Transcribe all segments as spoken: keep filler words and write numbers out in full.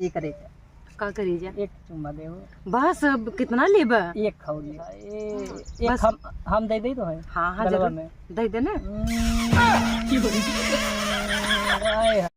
ये करेजा। का करेजा? एक चुम्मा दे हो। बस, अब कितना लेबा? एक खाओ ले। ए, एक बस। हम, हम दे दे तो है। हाँ, हाँ, गलवा जरूर। में। दे दे ना। हम्म। आए।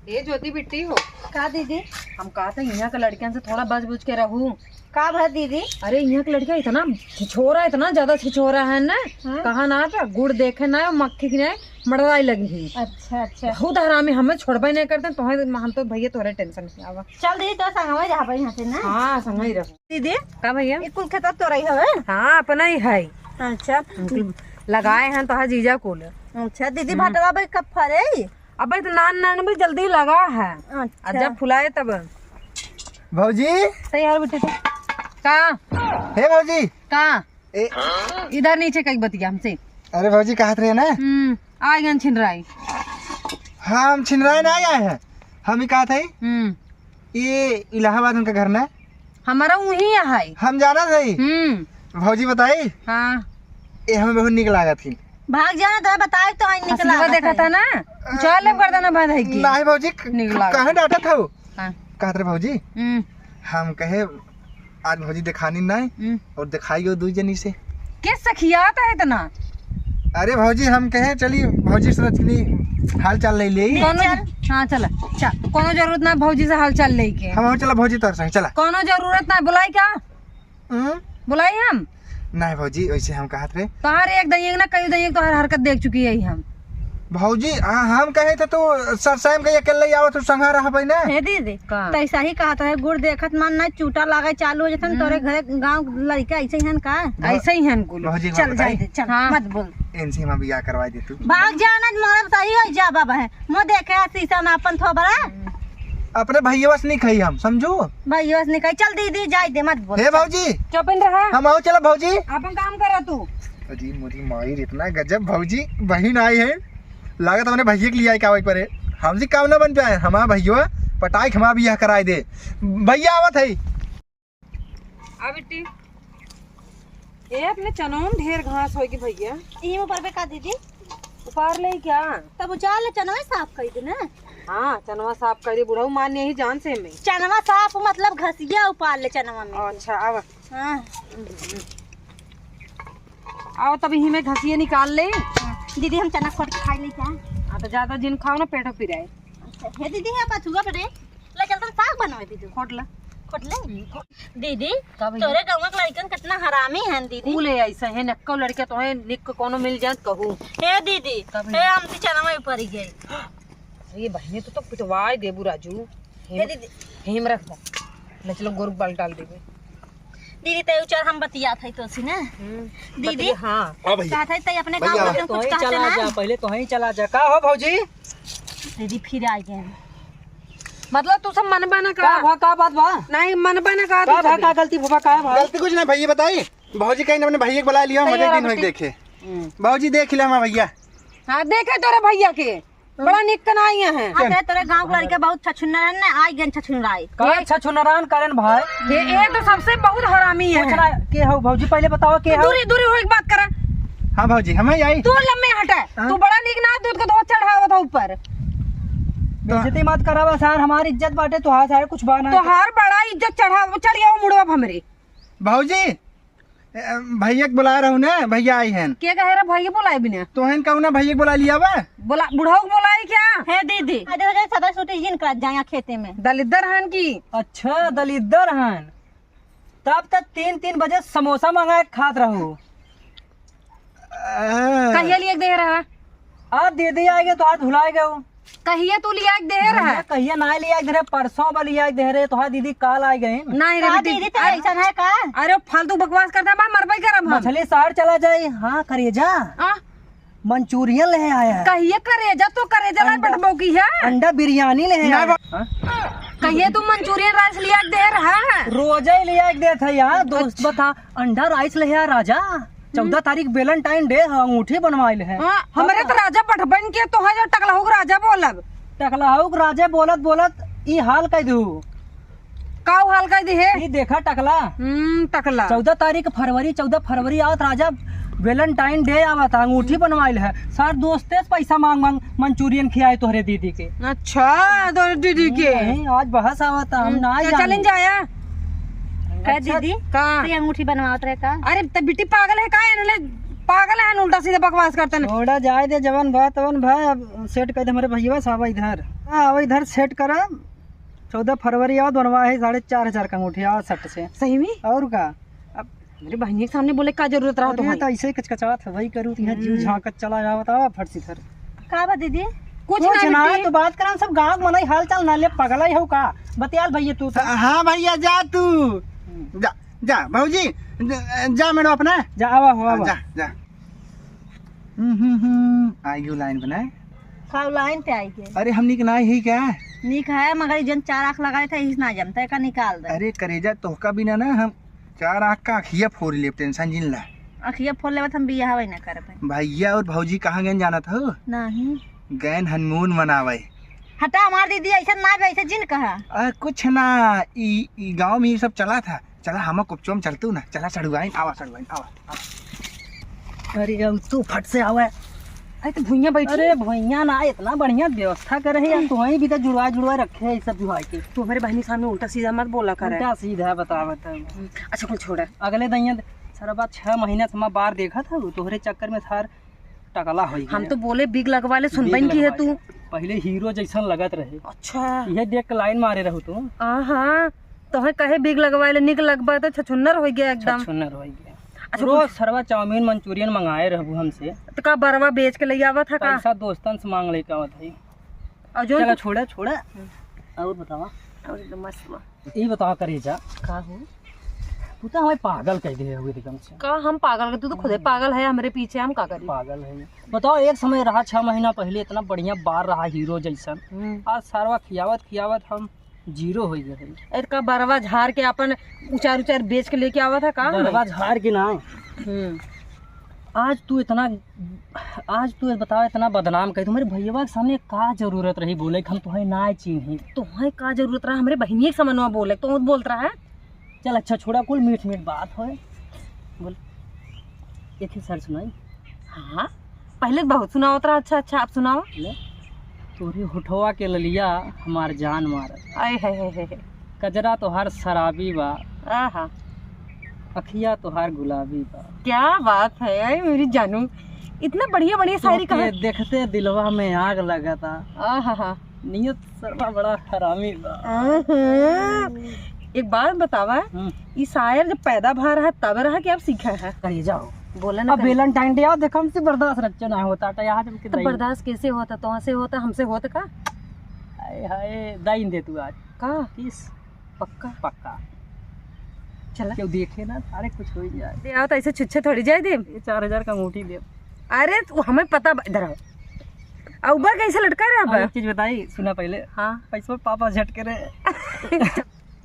ए ज्योति बिट्टी हो। का दीदी? हम कहत है, यहाँ के लड़कियन से थोड़ा बच बुच के रहू। का भा दीदी? अरे, यहाँ के लड़कियाँ इतना छिछोरा, इतना ज्यादा छिछोरा है ना। हाँ? कहा ना था, गुड़ देखे ना, मक्खी की ना, मड़राई लगी ही। अच्छा, अच्छा। बहुत हरामी, हमें छोड़बे नहीं करते, तो हम तो भैया तोरे tension में आवा। चल दीदी, तो संगवे रहबे यहाँ से ना। हाँ, संगवे रहो। दीदी, का भैया? ये कुल खेत तोरई हवे? हाँ, अपना ही है। अच्छा। कुल लगाए हैं तोहार जीजा कुल। अच्छा, दीदी, हम्म। भटवा भाई कब फरे? अबे तो नान नान भी जल्दी लगा है। अच्छा। और जब फुलाए तब। भौजी। तैयार बेटे तो। का? हे भौजी। का? ए। इधर नीचे कई बतिया हमसे। अरे भौजी, कहत रहे ना। हम्म, आ गए छिनराई। हाँ, हम छिनराई ना आए हैं। हम ही कहत है। हम्म। ये इलाहाबाद उनका घर ना? हमारा वहीं है। हम जाना सही। हम्म। भौजी बताई? हाँ। ये हमें बहुत नीक लागत ही। भाग जाना तो बताए तो आई नीक हसीना लागत देखा है। था ना? चल, अब कर देना बांध है कि। नहीं भौजी, क-, नीक लागत। कहाँ डांटा था वो? हाँ। कहत रहे भौजी? हम्म। हम कहे, "आज भौजी देखानी नहीं हम्म। और दिखाई हो दू जनी से।" के सखियात है इतना? अरे भौजी, हम कहे, "चली भौजी से रचनी हाल चाल ले ले।" कौनो चल। हाँ, चला। चल। कौनो जरूरत ना भौजी से हाल चाल लेके। हम चला भौजी तोर संग, चला। कौनो जरूरत ना, बुलाई का? हम्म? बुलाई हम? नहीं भौजी, वैसे हम कहत रहे। तोहार एक दइयंग ना, कई दइयंग तोहार हरकत देख चुकी है हम। भौजी, हाँ, हम कहे थे तू सरसाई में कहीं अकेले आवत, तू संघा रहबे ना। हे दीदी, का? तैसा ही कहत है, गुड़ देखत मन ना चूटा लागे चालू हो जतन, हम्म। तोरे घरे गाँव लड़का ऐसे ही हन का? ऐसे ही हन कुल। भौजी, चल, बात जाए बताई? दे, चल, हाँ। मत बोल। इनसे हम बियाह करवा दे तू। भाग जा ना, मरब सही हो जा बाबा है। मो देखे शीशा में अपन थोबरा। अपने भैया से नहीं खाई हम, समझू? भैया से नहीं खाई, चल दीदी, जाए दे, मत बोल। हे भौजी। चुप ही रहा। हम आओ, चला भौजी। अपन काम करा तू। अजी मोरी माई, इतना गजब भौजी बहिन आई है। लागत अपने भैया के लिए आई का वही पर है। हमसे काम ना बन पाए, हमारा भैया पटाई के हमारा बियाह कराए दे। भैया आवत है। आ बिट्टी, ए अपने चनवा में ढेर घास होई कि भैया। इही में परबे का दीदी? उपार ले क्या? तब उचार ले, चनवा साफ कर दे ना। हाँ, चनवा साफ कर दे, बुढ़ऊ मान यही जान से में। चनवा साफ मतलब घसिया उपार ले चनवा में। अच्छा, आवा। हाँ। आओ तब इही में घसिया निकाल ले। हाँ, दीदी हम चना खोट के खाई ले क्या? हाँ, तो ज्यादा जिन खाओ ना, पेटो पिराए। अच्छा, हे दीदी, हे पछुआ पे रे। ले चल, तन साग बनवे दीदी। खोट ला। खोट ले। दीदी, का भैया? तोरे गाँव के लड़कन कितना हरामी हैं दीदी। ऊ ले ऐसा है, नक्को लड़के तो है, निक कोनो मिल जात कहू। हे दीदी, का भैया? हे हमसे चना में पड़ गए। अरे बहिनी, तू तो पिटवाए देबू राजू। हे हेम, दीदी। हेम रख दे। ले चलो, गोरू बाल डाल देबे। दीदी, तय उचार हम बतियात है तोसी ना। हम्म, दीदी, बतिया, हाँ। हाँ भैया। कहत है तय अपने भैया, गाँव में तो कुछ ही कहते चला नहीं। जा, पहले तो ही चला जा। का हो भौजी? दीदी फिर आ गए। मतलब तू सब मन बना का? का भा, का बात बा? नहीं, मन बना का का तू भा, सब? का गलती भा, का भा? गलती कुछ नहीं भैया, बताई। भौजी कहीं अपने भैया के बुला लिया, मजे तैयार दिन होई बेटी। देखे। हम्म। भौजी देख लिया हमारा भैया। हाँ, देखे तोरे भैया के। बड़ा निक तना आई है। हाँ, चल। तोरे गाँव के लड़के बहुत छछुनरान ने, आई गन छछुनराई। का छछुनरान करन भाई? ये, ये तो सबसे बहुत हरामी है। कुछ ना, के हो भौजी, पहले बताओ के तू हो? दूरी, दूरी होई के बात करा। हाँ भौजी, हम ही आई। तू लम्बे हटे। हाँ? तू बड़ा निक ना दूध को धो चढ़ावत हो ऊपर। तो बेइज्जती मत करावा सार, हमारी इज्जत बाटे, तोहार सारे कुछ बा ना। तोहार बड़ा इज्जत चढ़ाव, चढ़ गया वो मुड़वा हमरे। भौजी, ए, भैया के बुला रहू ना, भैया आई हैं। के कहे रे भैया बुलाए बिना? तोहन कहू ना भैया के बुला लिया बा। बोला, बुढ़ऊ के बुलाई क्या? हे दीदी, अरे हो जाए सदा सूटी जिन कर जाए खेते में। दलिद्दर हन की? अच्छा, दलिद्दर हन। तब तक तीन तीन बजे समोसा मंगा के खात रहू। आ। कहिया लिए के दे रहा? आ दीदी आ गए तो आज भुला गए। कहिया तू लिया के दे रहा? भैया, कहिया ना लिया के दे रहे, परसों बा लिया के दे रहे, तोहार दीदी काल आ गई। नहीं रे का बेटी, दीदी, तो अरे, ऐसा है का? अरे फालतू बकवास करता बा, मरबई करब हम। मछली शहर चला जाए। हाँ, करेजा। आ? मंचूरियन ले आया है। कहिए करेजा, तो करेजा ला अंडा, बटबो की है। अंडा बिरयानी ले आया है। हाँ? कहिए तू मंचूरियन राइस लिया के दे रहा है। रोजे ही लिया के देत है यार, दोस्त अच्छा। बता, अंडा राइस ले आया राजा। चौदह तारीख Valentine Day है, अंगूठी बनवाइल है। हाँ, हमरे तो राजा बटबन के तो है जो टकलहू के राजा बोलब। टकलहू के राजा बोलत बोलत ई हाल कह दू। का हाल कह दी है? ई देखा टकला। हम्म, टकला। चौदह तारीख फरवरी, चौदह फरवरी आवत राजा Valentine Day आवत है, अंगूठी बनवाइल है। सार दोस्ते से पैसा मांग मांग मंचूरियन खियाए तोहरे दीदी के। अच्छा, तोहरे दीदी के। नहीं, आज बहस आवत है, हम हम्म, ना तो जानी। चलन जाया। का अच्छा, दीदी? का? तो ये अंगूठी बनवावत रहे का? अरे, त बिटी पागल है का? इन्हें पागल है, उल्टा सीधा बकवास करते न। छोड़ा जाए दे, जवन भा तवन भा, अब set कर दे हमरे भैया, आवा इधर। हाँ, आवा इधर set करा। चौदह फरवरी आओ, बनवा है साढ़े चार हजार का अंगूठी, आओ सट से। सही में? और का? अब मेरे बहिनी के सामने बोले का जरूरत रहा अरे, तुम्हारी? तो ऐसे ही कचकचात है, वही करू, तुझे जीव हम्म। झांकत चला जावत, आवा फट से इधर। का बा दीदी? कुछ कुछ ना ना, बेटी। तो बात करा, सब गाँव के मनई हाल चाल ना ले, पगला ही हो का? बतियाल भैया तू तो। हाँ भैया, जा तू। हम्म। जा, जा भौजी, जा, जा मैडम अपना। जा, आवा हो, हाँ, आवा। जा, जा। हम्म, हम्म, हम्म, आई गयो लाइन बनाए। खाओ लाइन पे आई के। अरे, हम निक ना ही क्या? निक है, मगर ई जन चार आँख लगाए थे, इस ना जमता है, का निकाल दे। अरे करेजा, तोहका बिना ना हम चार आँख का अखिया फोड़ लेब, tension जिन ला। अखिया फोड़ लेबत हम बियाह वही ना करबे। भैया और भौजी कहाँ गए जानत हो? नहीं। गैन honeymoon मनावे। हटा, हमार दीदी ऐसे ना बे, ऐसे जिन कहा। आ, कुछ ना, ई, ई गाँव में ये सब चला था। चला, हम कुपचो में चलतू ना। चला, सड़ुआइन, आवा, सड़ुआइन, आवा, आवा। अरे, अब तू फट से आवे। अरे, तो भुइयां बैठी। अरे, भुइयां ना, इतना बढ़िया व्यवस्था करे है यार, तू वहीं भी तो जुड़वा, जुड़वा रखे है, ये सब जुड़वा के। तू हमारे बहनी सामने उल्टा सीधा मत बोला करे। उल्टा सीधा बतावत है। अच्छा, कुल छोड़ा। अगले दइया, सारा बात छह महीना से हम बार देखत है, तोहरे चक्कर में सार टकला होई हम गया। तो बोले बिग लगवा ले, सुनबइन की है तू। पहले हीरो जैसन लगत रहे। अच्छा। इहे देख के लाइन मारे रहू तू। आहा, तोहे कहे बिग लगवा ले, निक लगबा तो छछुन्नर होई गया एकदम। छछुन्नर होई गया। अच्छा, रोज कुछ सरवा चाउमीन मंचूरियन मंगाए रहबू हमसे। तो का बरवा बेच के ले आवत है का? पैसा दोस्तन से मांग लेके आवत है। और जो चला, तू छोड़ा, छोड़ा। हम्म। और बतावा। और एकदम मस्त बा। ई बतावा करेजा। का हो? तू तो हमें पागल कह दे हुए एकदम से। का हम पागल कर? तू तो खुदे पागल है, हमरे पीछे हम का करी? पागल है। बताओ, एक समय रहा, छह महीना पहले इतना बढ़िया बार रहा, हीरो जैसन। हम्म। आज सारवा खियावत खियावत हम जीरो हो गए हैं। ए, का बरवा झाड़ के अपन उचार उचार बेच के लेके आवा था का? बरवा झाड़ के ना। हम्म। आज तू इतना, आज तू ये बताओ, इतना बदनाम कही, तुम्हारे भैया के सामने का जरूरत रही बोले कि हम तुम्हें ना चीन्ही? तुम्हें का जरूरत रहा हमरे बहिनिया के समनवा बोले, तो बोलत रहा है। चल अच्छा छोड़ा, कुल मीठ मीठ बात होए। बोल, एक ही सर सुनाई। हाँ, पहले बहुत सुनावत रहा, अच्छा अच्छा, अब सुनाओ। ले, तोरी होठवा के ललिया हमार जान मारत। आय हाय हाय हाय। कजरा तोहार शराबी बा। आहा। अखिया तोहार गुलाबी बा। क्या बात है, आय मेरी जानू, इतना बढ़िया बढ़िया शायरी तोके कहाँ? देखते दिलवा में आग लगता। आहा हा। नियत सरवा बड़ा हरामी बा। आहा। एक बात बतावा, हम्म। ई शायर जब पैदा भा रहा तब रहा कि अब सीखा है? करेजा हो। बोला ना अब करेजा। Valentine Day आओ, देखो हमसे बर्दाश्त रच्चो ना होता, तो यहाँ जब के तो दई। बर्दाश्त कैसे होता? तो से होता, हमसे होता का? हाय हाय, दाइन दे तू आज। का? किस? पक्का? पक्का। चला। क्यों देखे ना, अरे कुछ हो ही जाए। दे आओ तो ऐसे छुच्छे थोड़ी जाए दे। ये चार हजार का अंगूठी दे। अरे तू हमें पता बा, इधर आओ। आ ऊपर कैसे लटका रहा अब बा? एक चीज बताई, सुना पहले। हाँ। पैसवा पापा झटके रहे।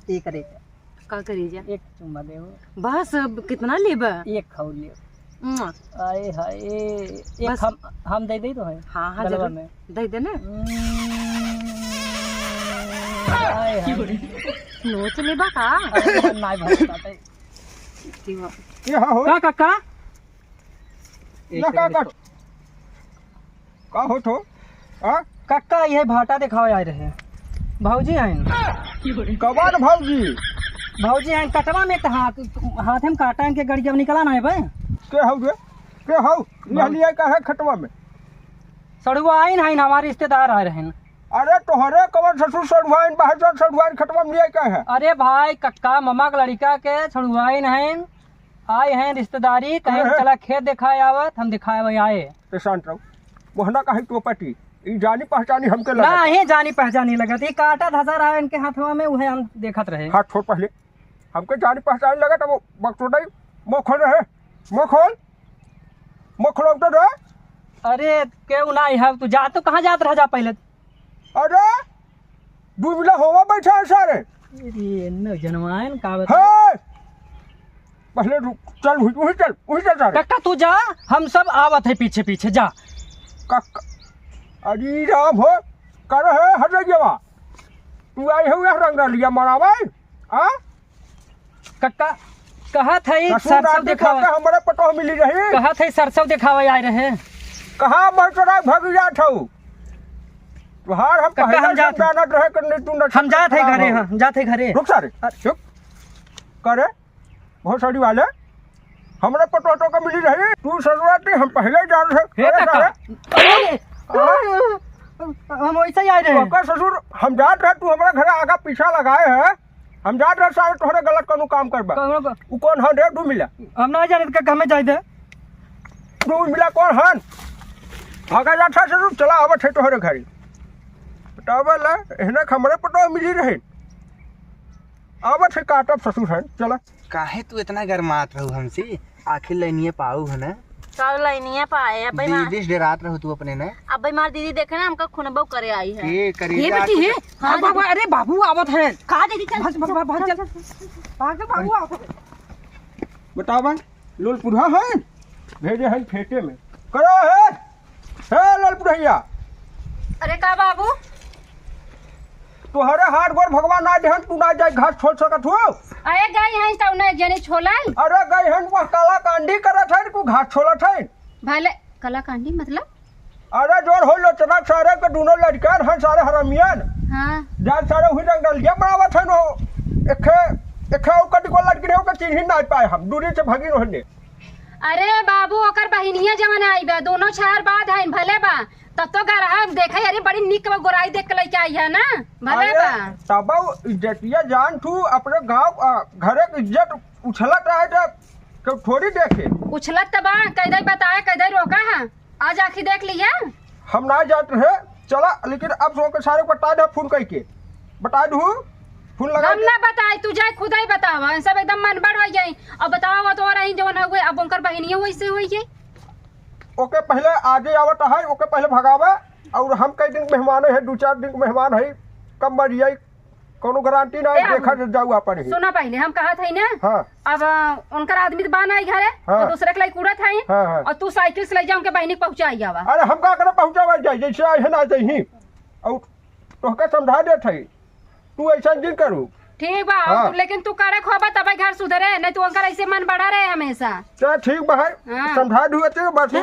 ये करे। का करी जा? एक चुम्मा दे वो। बस, अब कितना लेबा? एक खाऊ ले। मुआ। आए हाय, एक बस। हम, हम दे दे तो है। हाँ, हाँ, गलवा जरूर। में। दे दे ना। हम्म, आए हाय। नोच लेबा का? अरे, नाई भाई, ताते। ठीक बा। ये हाँ हो। का, का, का? एक ना, का, सेकंड का? इसको। का होत हो? हाँ? कक्का, ये भाटा देखावे आए रहे। भौजी आइन। कबार भौजी? भौजी आइन, कटवा में तो हाथ, हाथे में काटा इनके गड़िया निकला ना है बे। के हौ रे? के हौ? ये भौजी। लिए का है खटवा में? सड़ुआ आइन है, हमारे रिश्तेदार आए रहे। अरे तोहरे कवन ससुर सड़ुआइन, बाहर जो सड़ुआइन खटवा में लिए का है? अरे भाई, कक्का, मामा के लड़का के सड़ुआइन है। आए हैं रिश्तेदारी, कहे अरे। चला खेत दिखाए आवत, हम दिखाए वही आए। तो शांत रहो, मोहना काहे टोपटी, ई जानी पहचानी हमके ना, लगत। ही जानी पहचानी लगत, ई काटा धसा रहा इनके हाथवा में, उहे हम देखत रहे। हाथ छोड़ पहले, हमके जानी पहचानी लगत, अब बकचोदाई, मुँह खोल रहे, मुँह खोल, मुँह खोल उधर रे। अरे, केहू ना है, तू जा, तू कहाँ जात रह जा पहले। अरे, दू बिला होवा बैठा है सारे। अरे, न जनवायन का बता। हे! पहले रुक, चल, वही, वही चल, वही चल सारे। कक्का, तू जा, हम सब आवत है पीछे पीछे, जा। कक्का, अरे राम हो, कर है, हट जाइए वहाँ। तू आई हो यहाँ रंग लिया मनावे, हाँ? कक्का, कहत है, ससुर सरसों राती देखावा। कहत है, हमरे पतोह मिली रही। कहत है, सरसों देखावा आए रहे। कहाँ मर चोरा भग जात हऊ? तुहार हम काका, पहले हम से जात है। जानत रहे कि नहीं, तू न हम जात है घरे, हाँ, जात है घरे। रुक सारे, अ- चुप। करे, भोसड़ी वाले, हमरे पतोह तो के मिली रही। तू ससुर राती हम पहले जान रहे। हे करे काका। सारे। अरे, हाँ? हम वैसे ही आए रहे। ओकर ससुर, हम जात रहे, तू हमरा घरे आगा पीछा लगाए है। हम जात रहे सारे तोहरे गलत कौनो काम करबा। कौनो क- उ कौन हन रे डूमिला? हम ना जाने का हमें जाए दे। डूमिला कौन हन? भागा जात है ससुर, चला आवत है तोहरे घरे। बतावे ला, एहने हमरे पतोह मिली रहे। आवत है काटब ससुर हन, चला। काहे तू इतना गरमात रहू हमसे? आखिर लइनिया पाऊ है ना? सब लइनिया पाए, अबे मार दीदी से डरात रहू तू अपने ना? अबे मार दीदी देखे ना, हमका खुनबो करे आई है। ए, करे ये जा बेटी तू है। हाँ, हाँ, बाबा, दीदी। अरे बाबू आवत है। कहाँ दीदी? चल, भाग, भाग, भाग, भाग, चल। भाग, भाग, बाबू आवत है। बतावा, लोल पुरहा है, भेजे है फेटे में। करो है, हे लोल पुरहिया। अरे का बाबू? तोहरे हाथ गोड़ भगवान ना देहन, तू ना जाए घास छोल सकत हो। अरे गई हैं तौने एक जने छोलाई। अरे गई हैं, वह काला कांडी करत है, तू घास छोलत है। भले काला कांडी मतलब? अरे जोर हो लोचना सारे के दोनों लड़कन हैं, सारे हरामियन। हाँ। जान सारे हुई रंग डलिया बनावत हैं नो। एखे, एखे ऊ कटी को लड़की रहे, ओके चिन्ह ही ना पाए हम, दूरी से भगी रहने। अरे बाबू, ओकर बहिनिया जवन आई बा, दोनों छहर बाद हईन, भले बा, तब तो गरहा देखे, अरे बड़ी निक बा, गोराई देख के लइके आई है ना, भले अरे बा। तब इज्जतिया जान तू अपने गाँव, आ, घरे के इज्जत उछलत रहे तो केहू थोड़ी देखे। उछलत त बा, कैदे बताए, कैदे रोका है, आज आखी देख लिया। हम ना जात रहे, चला, लेकिन अब सो के सारे बता दे फोन करके, बता दू, फोन लगा हम दे। ना बताई, तू जाए खुद ही बतावा, हम सब एकदम मन बड़ हो जाई। अब बतावा, वो तो रही जवन हुए, अब उनकर बहिनिया वैसे हुई है। ओके पहले आजे आवत है, ओके पहले भगावा, और हम कई दिन मेहमान है, दो चार दिन के मेहमान है, कब मर जाई, कोनो गारंटी ना है, ए, देखा जाऊ अपन ही। सुना पहले, हम कहत है ना, हाँ। अब, अ, उनकर आदमी तो बा ना घरे, हाँ। तो दूसरे के लाई उड़त है, हाँ, हाँ। और तू साइकिल से ले जा उनके बहिनी के पहुँचा आवा। अरे हम का करे पहुँचावा जाई, जैसे आए है ना जइही, और तोहका समझा देत है, तू ऐसा जिन करू। ठीक बा, हाँ। तू, लेकिन तू करे खोबा तबे घर सुधरे, नहीं तो उनकर ऐसे मन बढ़ा रहे हमेशा। चल ठीक बा है, हाँ। समझा दू, बस।